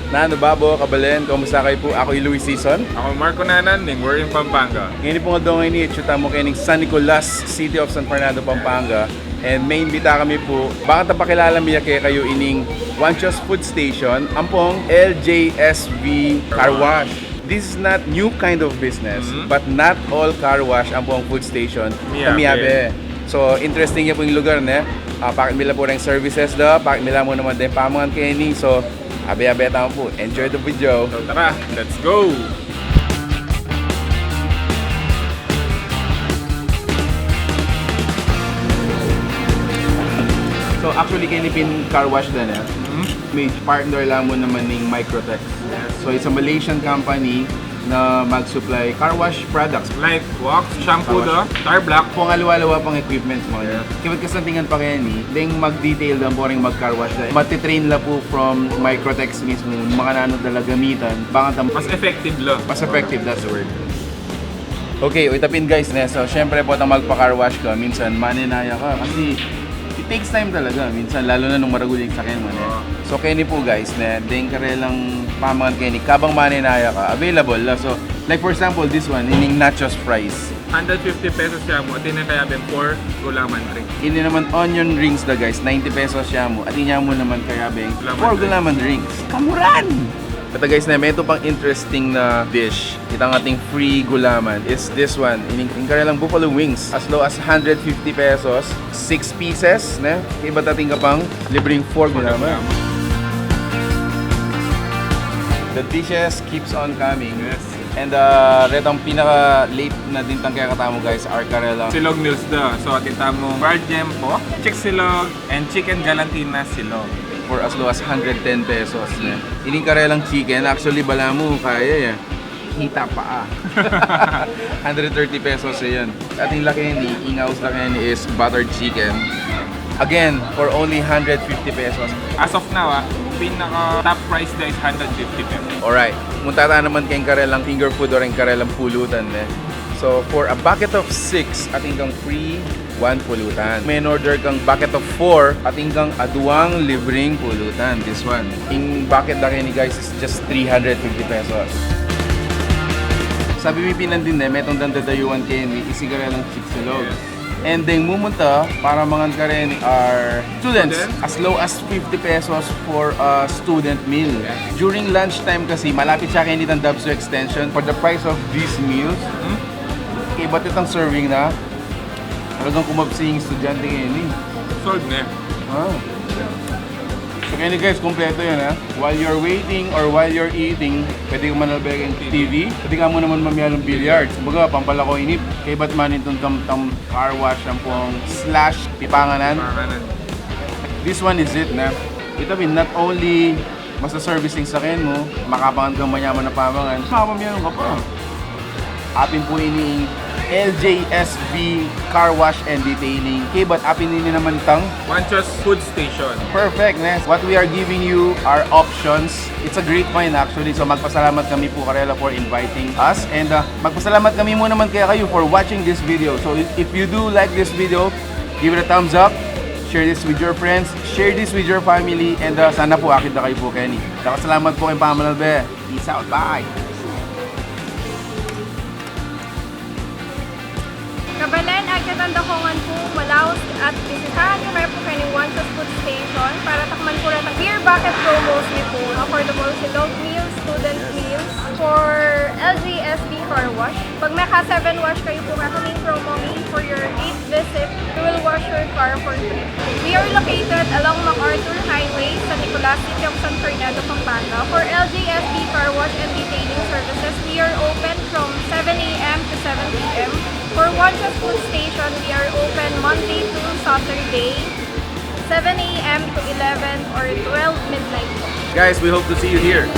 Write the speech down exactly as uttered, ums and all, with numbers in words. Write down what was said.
Nanu, babo, kabalen, kumusta kayu pu? Aku i Luis Sison. Aku Marco Nanan, ning We're in Pampanga. Ngeni pung aldo ngeni, itsu tamu keni ning San Nicolas, City of San Fernando, Pampanga. And maimbita kami pu, bakanta pakilala mi ya kekayu ining Juanchos Food Station ampong L J S V Car Wash. This is not new kind of business, but not all car wash ampong food station miyabe. So, interesting ya pu ing lugar, ne? Ah, pakit mi la pu reng services da, pakit mi la mu naman deng pamangan keni. So, abe-abe tamu pu. Enjoy the video. So, tara, let's go! So, actually, keni pin car wash da, ne? May partner la mu naman ning Microtex. So, it's a Malaysian company na mag-supply car wash products. Like wax, shampoo da, tire black. Pung aliwa-aliwa pang equipment, mga ganyan. Kaya kasi tingnan pa kaya ni, deng mag-detail da, boring mag-car wash da. Matitrain la pu from Microtex mismo, makananu da la gamitan, bakanta mas effective la. Mas effective, that's the word. Okay, o, ita pin guys, ne? So, syempre pu, itang magpa-car wash ka, minsan maninaya ka. Kasi, it takes time talaga. Minsan, lalo na nung maragul ing sakyan mu, ne? So, keni pu guys, ne? Deng karelang pamangan keni, kabang maninaya ka, available la. So, like for example, this one, ining nachos fries. Hundred fifty pesos ya mu, atin ya kayabeng four gulaman rings. Ini naman onion rings da guys, ninety pesos ya mu, atin ya mu naman kayabeng four gulaman rings. Kamuran! Kata guys, ne, metung pang interesting na dish. Itang ating free gulaman is this one. Ining, ing karelang buffalo wings. As low as hundred fifty pesos, six pieces, ne? Kaybat atin ka pang libreng four gulaman. The dishes keeps on coming. Yes. And, uh, retang pinaka-late na dintang kekatamu, guys, are karelang silog meals da. So, atin tamung bargem po, chick silog, and chicken galantina silog. For as low as hundred ten pesos, ne? Ining karelang chicken, actually, balamu kaya ya. Hita pa, ah. Hundred thirty pesos ya yan. Atin la keni, ing aus la keni is buttered chicken. Again, for only hundred fifty pesos. As of now, ah, pinaka top price da is hundred fifty pesos. Alright. Munta ta naman keng karelang finger food o ing karelang pulutan, ne? So, for a bucket of six, atin kang free one pulutan. May in-order kang bucket of four, atin kang aduang libreng pulutan. This one. Ing bucket da keni, guys, is just three hundred fifty pesos. Sabi mi pin nandin, ne, metung dang dadayuan keni, ing karelang chick silog. And deng mumunta para mangan kareni are students. As low as fifty pesos for a student meal. During lunchtime kasi, malapit ya keni itang Dabso Extension. For the price of these meals, kaybat itang serving na, talagang kumabsi ing estudyante keni. Solve ne. Ah. So, keni guys, kumpleto yan, ha. While you're waiting or while you're eating, pwede kang manalbe keng T V. Pwede ka mu naman mamiya ng billiards. Kumbaga, pampalako inip. Kaybat man itang tam, tam car wash, ampong slash pipanganan. This one is it, ne? Ita pin, not only masa-service ing sakyan mu, makapangan kang manyaman a pamangan, makapamiyanan ka pa. Apin pu ini ing L J S V Car Wash and Detailing. Kaybat apin ini naman itang Juanchos Food Station. Perfect, ne? What we are giving you are options. It's a great find, actually. So, magpasalamat kami pu karela for inviting us. And, uh, magpasalamat kami mu naman kekayu for watching this video. So, if, if you do like this video, give it a thumbs up. Share this with your friends. Share this with your family. And, uh, sana pu akit na kayu pu keni. Dakal a salamat pu keng pamanalbe. Peace out. Bye! Kabalen, agad ing dakongan pu, malaus at bisitahan yu kami pu keni Juanchos Food Station para takman pu retang beer bucket promos mi pu, affordable silog meals, student meals, for L J S V Car Wash. Pag maka seven wash kayu pu, kekami ing promo mi, for your eighth visit, we will wash your car for free. We are located along MacArthur Highway, San Nicolas, City of San Fernando, Pampanga. For L J S V Car Wash and Detailing Services, we are open from seven a m to seven p m. For Juanchos Food Station, we are open Monday to Saturday, seven a m to eleven or twelve midnight po. Guys, we hope to see you here.